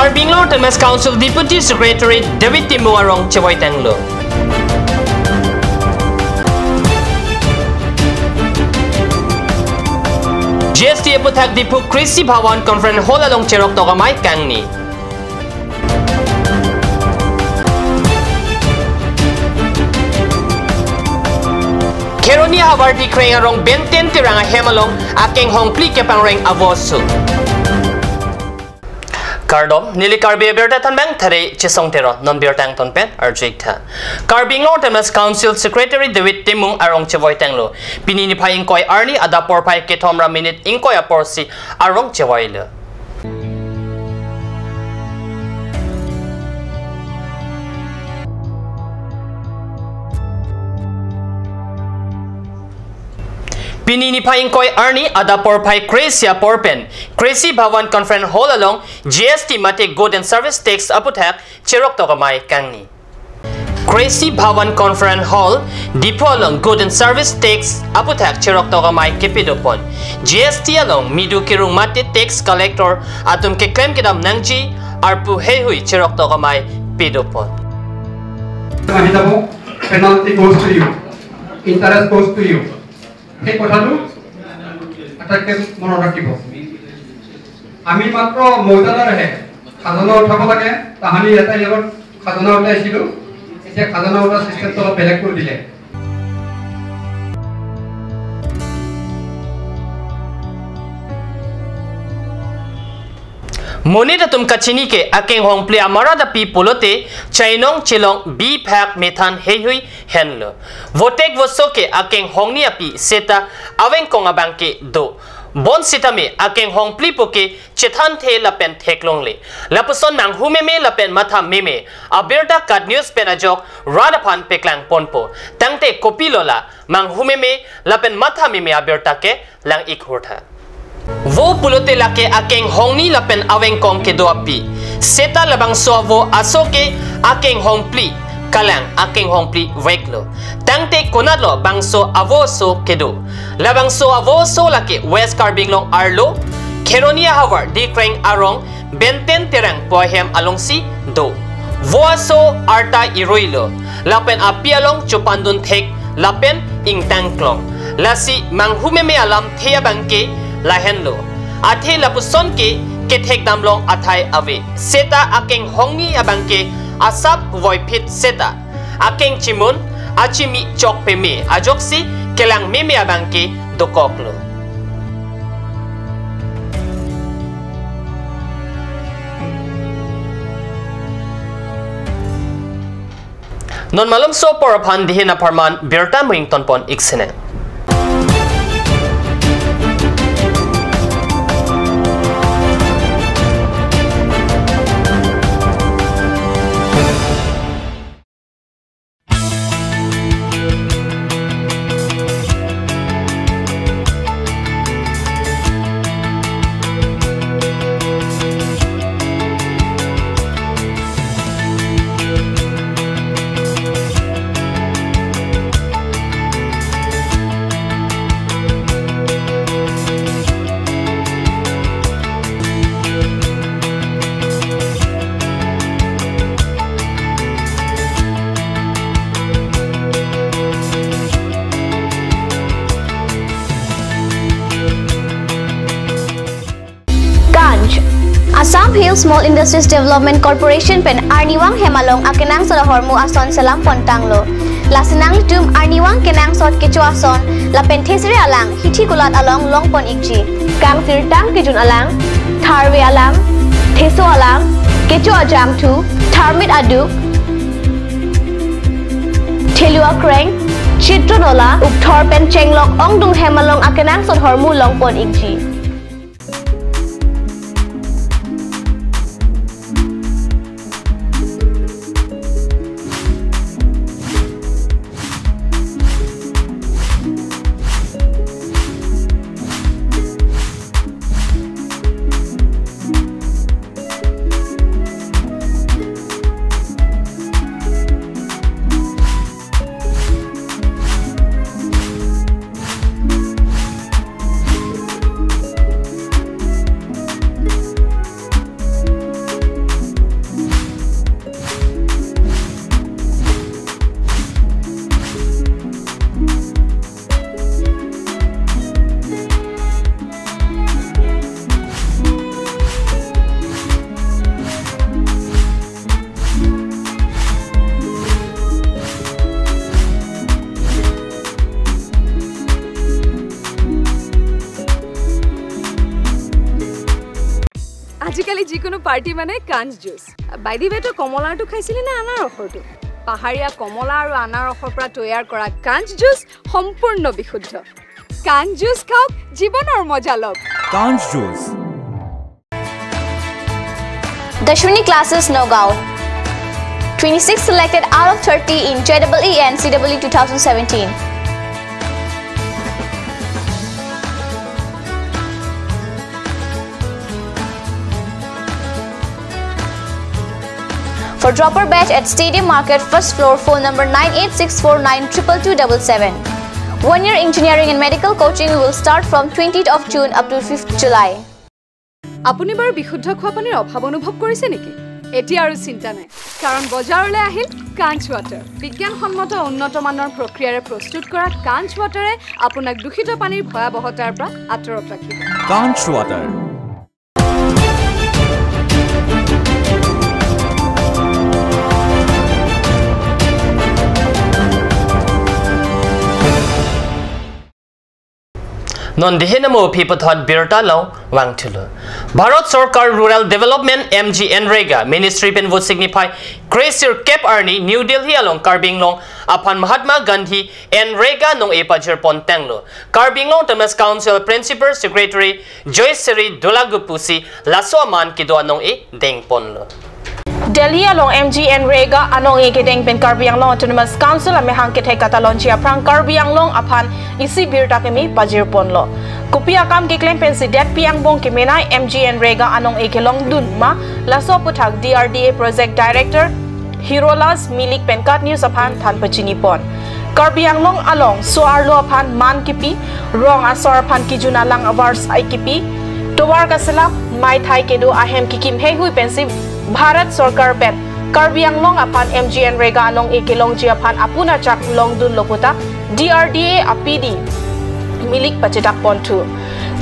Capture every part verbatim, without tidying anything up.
Karbi Anglong Autonomous Council Deputy Secretary David Timung arong chevoi tanglo. G S T aputhak Diphu Krishi Bhawan Conference Hall along cheroktok amei kangni. Kheroni ahavar Dikreng arong Benten Terang ahem along akenghong phli kepangreng avo aso. Kardom, neli Karbi Abirta Thanbang Thare Chesong Teron, non birta angton pen arju-ik tha. Karbi Anglong Autonomous Council Secretary David Timung arong chevoi tanglo. Pini niphai ingkoi arni adap porphai kethom ra minute ingkoi aporsi arong chevoilo. Pini niphai ingkoi arni adap porphai kre-isi apor pen Krishi Bhawan Conference Hall along G S T mate Good and Service Tax aputhak cheroktok amei kangni. Krishi Bhawan Conference Hall, Diphu along Good and Service Tax aputhak cheroktok amei kepedopon. G S T along midu kerung mate tax collector atum keklem kedam nangji arpu heihui cheroktok amei pedopon. Ahi tabo, penalty goes to you, interest goes to you. সেই কথাটো আটাইতকৈ মনত ৰাখিব। আমি মাত্ৰ মৌজাদাৰহে খাজনা উঠাব লাগে, তাহানি এটা ইয়াত খাজনা উঠাইছিলো, এতিয়া খাজনা উঠোৱা চিষ্টেমটো অলপ বেলেগ কৰি দিলে। Monit atum kachini ke akenghong phli amarat api pulote chainong chelong biphak methan heihui henlo. Votek voso ke akenghongni api seta avengkong abang ke do. Bonsitame akenghong phli puke chethanthe lapen theklongle. Lapuson manghumeme lapen mathameme abirta KAT News pen ajok rat aphan peklangponpo. Tangte kopilo la manghumeme lapen mathameme abirta ke lang-ik hurtha. Vo pulote lake akenghongni lapen avengkong kedo api. Seta labangso avo aso ke akenghong phli, kalang akenghong phli veklo. Tangte konatlo bangso avo aso kedo? Labangso avo aso lake West Karbi Anglong arlo, Kheroni ahavar Dikreng arong Benten Terang pu ahem alongsi do. Vo aso arta iroilo, lapen api along chopandun thek lapen ingtangklong. Lasi manghumeme alamthe abang ke lahenlo. Athe lapuson ke kethekdamlong athai ave. Seta akenghongni abang ke asap voiphit seta akeng chimun, achimi chok peme ajoksi kelang meme abang ke dokoklo. Non malomso apor aphan dihin apharman birta mo ingtonpon-ik sinang. Ganj. Assam Hill Small Industries Development Corporation pen arnivang hem along akenangsot ahormu ason selam pontanglo. Lasi nanglitum arnivang kenangsot kecho ason lapen thesere alang hithi kulat along longpon-ikji. Kangsirtang kejun alang, tharve alang, theso alang, kecho ajangthu, tharmit aduk, thelu akreng, chitro nola, ukthor pen chenglok ongdung hem along akenangsot ahormu longpon-ikji. যিকোনো পাৰ্টি মানে কাঞ্চ juice. By the ৱে, তই কমলাৰটো খাইছিলি নে আনাৰসৰটো? পাহাৰীয়া কমলা আৰু আনাৰসৰ পৰা তৈয়াৰ কৰা কাঞ্চ জুচ সম্পূৰ্ণ বিশুদ্ধ। কাঞ্চ জুচ খাওক, জীৱনৰ মজা লওক। Kanch Juice. Dashwini Classes, Nagaon. Twenty-six selected out of thirty in J E E and C E E two thousand seventeen. For dropper batch at Stadium Market, first floor, phone number nine eight six four nine triple two double seven. One year engineering and medical coaching will start from twentieth of June up to fifth July. আপুনি বাৰু বিশুদ্ধ খোৱা পানীৰ অভাৱ অনুভৱ কৰিছে নেকি? এতিয়া আৰু চিন্তা নাই, কাৰণ বজাৰলৈ আহিল কাঞ্চ ৱাটাৰ। বিজ্ঞানসন্মত উন্নত মানৰ প্ৰক্ৰিয়াৰে প্ৰস্তুত কৰা কাঞ্চ ৱাটাৰে আপোনাক দূষিত পানীৰ ভয়াৱহতাৰ পৰা আঁতৰত ৰাখিব। Kanch Water. Non dehin amo aphi puthot birta along vangthulo. Bharat Sorkar Rural Development M G N Rega Ministry pen vote signify kre sirkep arni New Delhi along Karbi Anglong aphan Mahatma Gandhi N Rega anong-e pajirpon tanglo. Karbi Anglong Autonomous Council Principal Secretary Joycery Dolagup pusi laso aman kedo anong-e dengponlo. Delhi along M G N Rega anong-e kedeng pen Karbi Anglong Autonomous Council amahang kethek katalonji aphrang Karbi Anglong aphan isi birta keme pajirponlo. Kopi akam keklem pensi detpi angbong kemenei M G N Rega anong-e kelongdun ma, laso aputhak D R D A Project Director Hirolas Milik pen KAT News aphan than pachinipon. Karbi Anglong along so-arlo aphan man kipi, rong asor aphan kijun alang avar sai kipi, tovar kaselap, meithai kedo ahem kikim heihui pensi Bharat Sorkar pen Karbi Anglong aphan M G N Rega anong-e kelongji aphan apun achak longdunlo puta D R D A a-P D Milik pachethakponthu.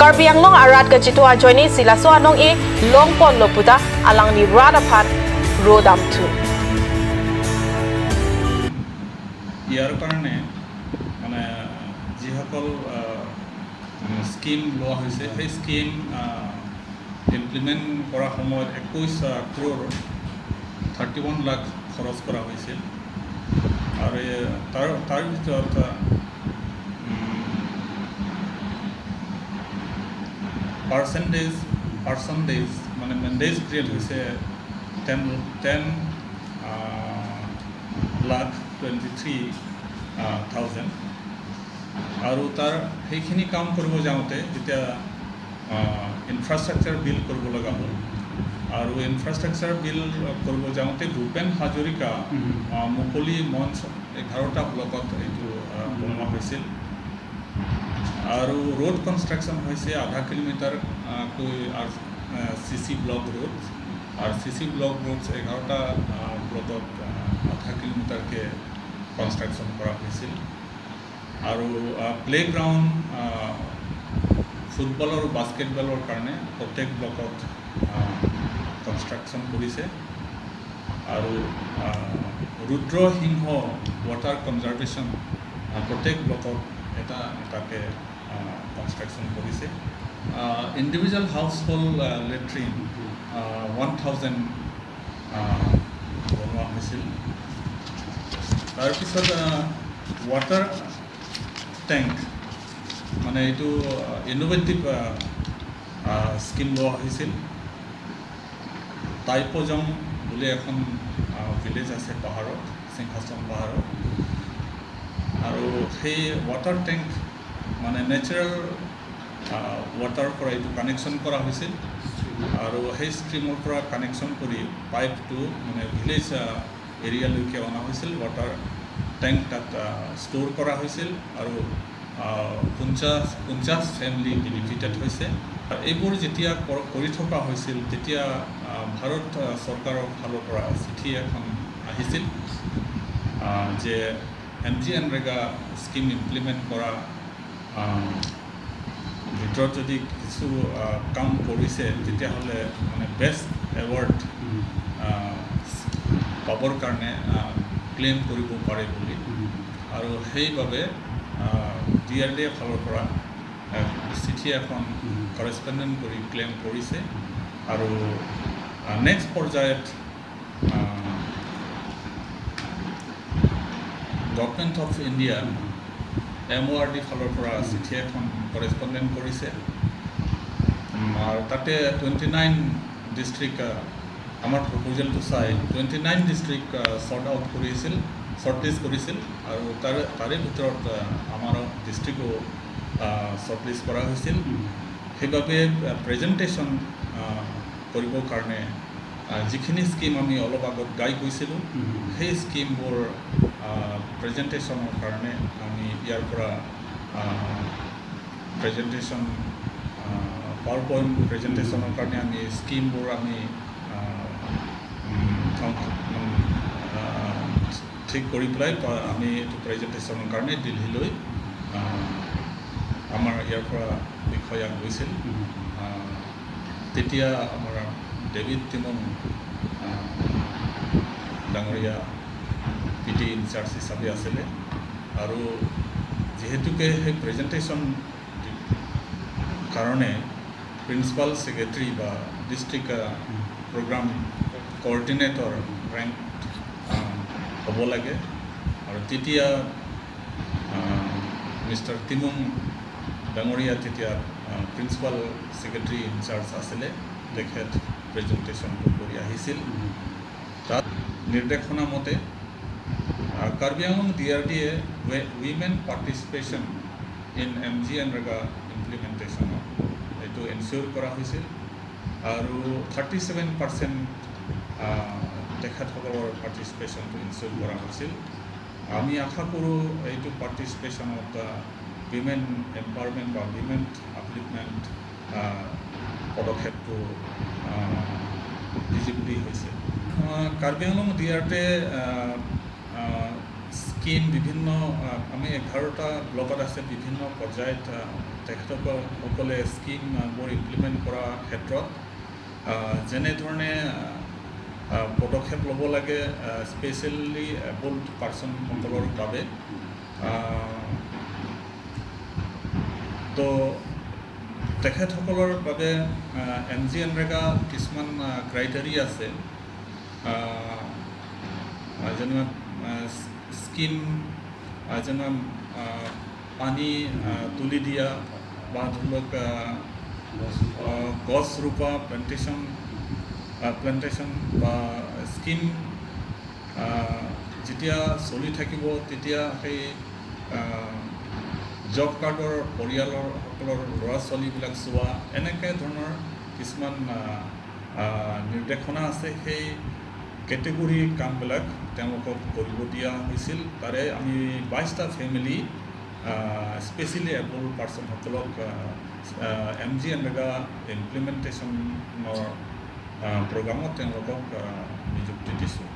Karbi Anglong arat kachito ajoine si laso anong-e longponlo puta alangli rat aphan ro damthu. ইয়াৰ কাৰণে মানে যিসকল আহ, স্কিম লোৱা হৈছে, সেই স্কিম আহ, ইমপ্লিমেণ্ট কৰা সময়ত একৈছ আহ, crore thirty one lakh খৰচ কৰা হৈছিল। আৰু এই তাৰ তাৰ ভিতৰত আহ, উম, পাৰ্চেণ্টেজ পাৰ্চেণ্টেজ মানে মেণ্ডেজ ক্ৰিয়েট হৈছে ten ten lakh twenty three thousand. আৰু তাৰ সেইখিনি কাম কৰিব যাওঁতে যেতিয়া ইনফ্ৰাষ্ট্ৰাকচাৰ বিল্ড কৰিব লগা হ'ল, আৰু ইনফ্ৰাষ্ট্ৰাকচাৰ বিল্ড কৰিব যাওঁতে ভূপেন হাজৰিকা আহ, মুকলি মঞ্চ এঘাৰটা ব্লকত এইটো আহ, বনোৱা হৈছিল। আৰু ৰোড কনষ্ট্ৰাকশ্যন হৈছে আধা কিলোমিটাৰ আহ, কৈ আৰ চি চি ব্লক ৰোড, আৰ চি চি ব্লক ৰোড এঘাৰটা আহ, ব্লকত আহ, আধা কিলোমিটাৰকে কনষ্ট্ৰাকশ্যন কৰা হৈছিল। আৰু প্লেগ্ৰাউণ্ড ফুটবল আৰু বাস্কেটবলৰ কাৰণে প্ৰত্যেক ব্লকত কনষ্ট্ৰাকশ্যন কৰিছে। আৰু আহ, ৰুদ্ৰ সিংহ ৱাটাৰ কনজাৰ্ভেশ্যন আহ, প্ৰত্যেক ব্লকত এটা এটাকে কনষ্ট্ৰাকশ্যন কৰিছে। Individual house hold latrine one thousand বনোৱা হৈছিল। তাৰপিছত ৱাটাৰ টেংক, মানে এইটো ইনোভেটিভ স্কিম লোৱা হৈছিল। টাইপজং বুলি এখন ভিলেজ আছে পাহাৰত, সিংহাসন পাহাৰত। আৰু সেই ৱাটাৰ টেংক মানে নেচাৰেল ৱাটাৰ পৰা এইটো কানেকশ্যন কৰা হৈছিল। আৰু সেই ষ্ট্ৰীমৰ পৰা কানেকশ্যন কৰি পাইপটো মানে ভিলেজ এৰিয়ালৈকে অনা হৈছিল। ৱাটাৰ টেংক তাত ষ্ট'ৰ কৰা হৈছিল আৰু আহ, পঞ্চাছ পঞ্চাছ ফেমিলি বেনিফিটেড হৈছে। এইবোৰ যেতিয়া কৰ- কৰি থকা হৈছিল, তেতিয়া আহ, ভাৰত আহ, চৰকাৰৰ ফালৰ পৰা চিঠি এখন আহিছিল আহ, যে M G N REGA scheme implement কৰা আহ, ভিতৰত যদি কিছু আহ, কাম কৰিছে, তেতিয়াহ'লে মানে বেষ্ট এৱাৰ্ড আহ, পাবৰ কাৰণে ক্লেইম কৰিব পাৰে বুলি। আৰু সেইবাবে ডি আৰ ডি এ ফালৰ পৰা আহ, চিঠি এখন উম। কৰেছপণ্ডেণ্ট কৰি ক্লেইম কৰিছে। আৰু নেক্সট পৰ্যায়ত, আহ, government of India, M O' R D ফালৰ পৰা চিঠি এখন কৰেছপণ্ডেণ্ট কৰিছে। উম, আৰু তাতে টুৱেণ্টি নাইন ডিষ্ট্ৰিক্ট, আহ, আমাৰ প্ৰপ'জেলটো চাই টুৱেণ্টি নাইন ডিষ্ট্ৰিক্ট, আহ, চৰ্ট আউট কৰিছিল, চৰ্ট লিষ্ট কৰিছিল আৰু তাৰে, তাৰে ভিতৰত, আহ, আমাৰ ডিষ্ট্ৰিক্টো, আহ, চৰ্ট লিষ্ট কৰা হৈছিল। উম। সেইবাবে, আহ, প্ৰেজেণ্টেশ্যন, আহ, কৰিবৰ কাৰণে, আহ, যিখিনি স্কিম আমি অলপ আগত গাই গৈছিলোঁ, উম। সেই স্কিমবোৰ, আহ, প্ৰেজেণ্টেশ্যনৰ কাৰণে আমি ইয়াৰ পৰা, আহ, প্ৰেজেণ্টেশ্যন, আহ, পাৱাৰ পইণ্ট প্ৰেজেণ্টেশ্যনৰ কাৰণে আমি স্কিমবোৰ আমি, আহ, উম, থং-, উম, আহ, ঠিক কৰি পেলাই পা-, আমি এইটো প্ৰেজেণ্টেশ্যনৰ কাৰণে দিল্লীলৈ, আহ, আমাৰ ইয়াৰ পৰা বিষয়া গৈছিল। উম। আহ, তেতিয়া আমাৰ ডেভিড টিমং, আহ, ডাঙৰীয়া পি টি ইনচাৰ্জ হিচাপে আছিলে। আৰু যিহেতুকে সেই প্ৰেজেণ্টেশ্যন কাৰণে প্ৰিন্সিপাল ছেক্ৰেটাৰী বা ডিষ্ট্ৰিক্ট, আহ, প্ৰগ্ৰাম কৰ্ডিনেটৰ ৰেংক, আহ, হ'ব লাগে। আৰু তেতিয়া, আহ, মিষ্টাৰ টিমুং ডাঙৰীয়া তেতিয়া, আহ, প্ৰিন্সিপাল ছেক্ৰেটাৰী ইনচাৰ্জ আছিলে, তেখেত প্ৰেজেণ্টেশ্যনটো কৰি আহিছিল। তাত নিৰ্দেশনা মতে, আহ, কাৰ্বি আংলং ডি আৰ ডিয়ে ৱে-, women participation in M G NREGA ইমপ্লিমেণ্টেশ্যনত এইটো এনচিয়ৰ কৰা হৈছিল আৰু থাৰ্টি ছেভেন পাৰ্চেণ্ট, আহ, তেখেতসকলৰ পাৰ্টিচিপেশ্যনটো এনচিয়ৰ কৰা হৈছিল। আমি আশা কৰোঁ এইটো পাৰ্টিচিপেশ্যনত, আহ, উইমেন এম্পাৱাৰমেণ্ট বা উইমেন আপলিফমেণ্ট, আহ, পদক্ষেপটো, আহ, বিজুগুটি হৈছে। আহ, কাৰ্বি আংলং ডি আৰ ডিয়ে, আহ, আহ, স্কিম বিভিন্ন, আহ, আমি এঘাৰটা ব্লকত আছে, বিভিন্ন পৰ্যায়ত, আহ, তেখেতসকলে স্কিম, আহ, বোৰ ইমপ্লিমেণ্ট কৰা ক্ষেত্ৰত, আহ, যেনেধৰণে, আহ, আহ, পদক্ষেপ ল'ব লাগে, আহ, স্পেচিয়েলি এবল্ড পাৰ্চনসকলৰ বাবে। আহ, তো তেখেতসকলৰ বাবে, আহ, এম জি এনৰেগা কিছুমান, আহ, ক্ৰাইটেৰিয়া আছে। আহ, আহ, যেনে, আহ, স্কিম, আহ, যেনে, আহ, পানী, আহ, তুলি দিয়া বা ধৰি লওক, আহ, আহ, গছ ৰোপা, প্লেণ্টেশ্যন, আহ, প্লেণ্টেশ্যন বা স্কিম, আহ, যেতিয়া চলি থাকিব, তেতিয়া সেই, আহ, জব কাৰ্ডৰ পৰিয়ালৰ সকলৰ ল'ৰা ছোৱালীবিলাক চোৱা, এনেকে ধৰণৰ কিছুমান, আহ, আহ, নিৰ্দেশনা আছে। সেই কেটেগৰী কামবিলাক তেওঁলোকক কৰিব দিয়া হৈছিল। তাৰে আমি বাইশটা ফেমিলি, আহ, স্পেচিয়েলি এবল্ড পাৰ্চনসকলক, আহ, আহ, এম জি এনৰেগা ইমপ্লিমেণ্টেশ্যনৰ, আহ, প্ৰগ্ৰামত তেওঁলোকক, আহ, নিযুক্তি দিছোঁ।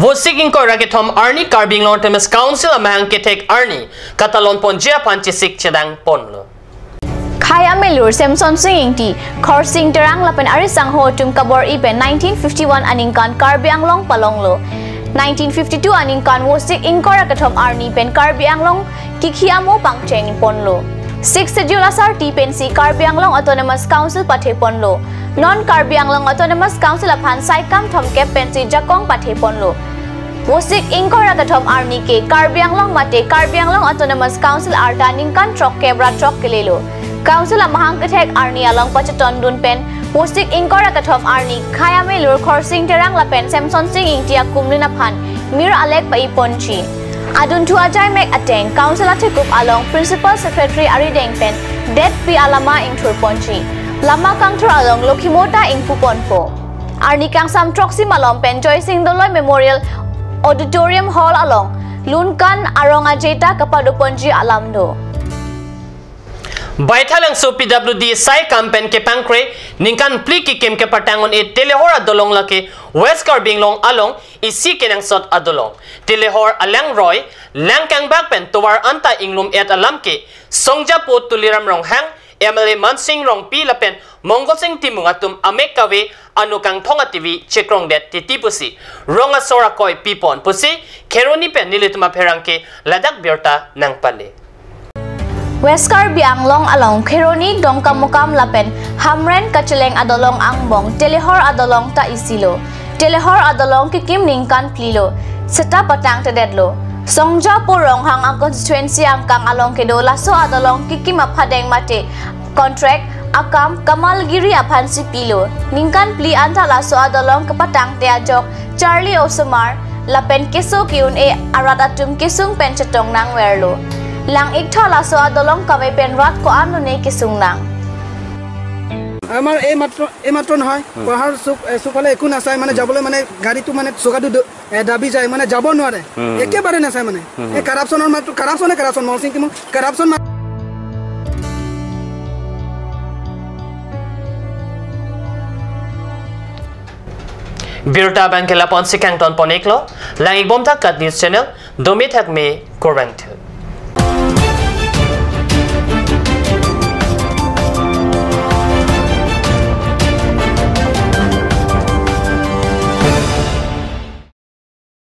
Vosik ingkoi ra kethom arni Karbi Anglong Autonomous Council amahang kethek arni katalon ponji aphan chesik chedang ponlo. Khei amelur Semson Sing Ingti, Khorsing Terang lapen ari sangho atum kabor-i pen nineteen fifty-one aningkan Karbi Anglong palonglo. Nineteen fifty-two aningkan Vosik ingkoi ra kethom arni pen Karbi Anglong kikhi amo pangcheng ponlo. Sixth Schedule asarti pensi Karbi Anglong Autonomous Council pathe ponlo. Non Karbi Anglong Autonomous Council aphan saikam thomkep pensi jakong pathe ponlo. Vosik ingkoi ra kethom arni ke Karbi Anglong mate Karbi Anglong Autonomous Council arta ningkan throkkep ra throk kelelo. Council amahang kethek arni along pachetondun pen Vosik ingkoi ra kethom arni khei amelur Khorsing Terang lapen Semson Sing Ingti akumlin aphan mir alek pa-i ponji. Adunthu ajai mek ateng Council athekup along Principal Secretary arideng pen detpi alama ingthur ponji. Lama kangthur along lokhimota ingpu ponpo. Arni kangsam throksi malom pen Joysing Doloi Memorial Auditorium Hall along lunkan arong ajeta kapado ponji alam do. Baithalangso P W D saikam pen kepangkre ningkan phli kekim kepatang un-e Telehor adolong lake West Karbi Anglong along isi kenangsot adolong. Telehor alangroi, lang kangbak pen tovar anta inglum-et alam ke Songjapo Tuliram Ronghang, M L A Mansing Rongpi lapen Mongol Sing Timung atum amek kave ano kangthong ativi chekrongdet titi pusi rong asor akoi pipon pusi Kheroni pen nelitum apherangke ladak birta nangpale. West Karbi Anglong along Kheroni, Dongkamukam lapen Hamren kacheleng adolong angbong telehor adolong ta isilo. Telehor adolong kekim ningkan plilo seta patangtedetlo. Songja Pu Ronghang a constituency angkang along kedo laso adolong kekim aphadeng mate contract akam Kamalgiri aphansi pilo. Ningkan pli anta laso adolong kepatangte ajok charli osomar lapen keso ke-un-e arat atum kesung pen chetong nangverlo. Lang-iktha laso adolong kave pen rat ko-an lone kesung nang. আমাৰ এই মাত্ৰ, এই মাত্ৰ নহয়, পাহাৰ চুক, এ, চুকফালে একো নাচায়, মানে যাবলৈ মানে গাড়ীটো মানে চকাটো দ-, এ, দাবি যায়, মানে যাব নোৱাৰে, হুম। একেবাৰে নাচায় মানে। হুম, হুম। এই কাৰাপশ্যনৰ মাত্ৰ, কাৰাপশ্যনে কাৰাপশ্যন, মনসিং কিমো কাৰাপশ্যন মা- Birta abang ke lapu-an si kangton pon-iklo, lang-ik bom thak KAT News Channel, domi thak me kurvangthu.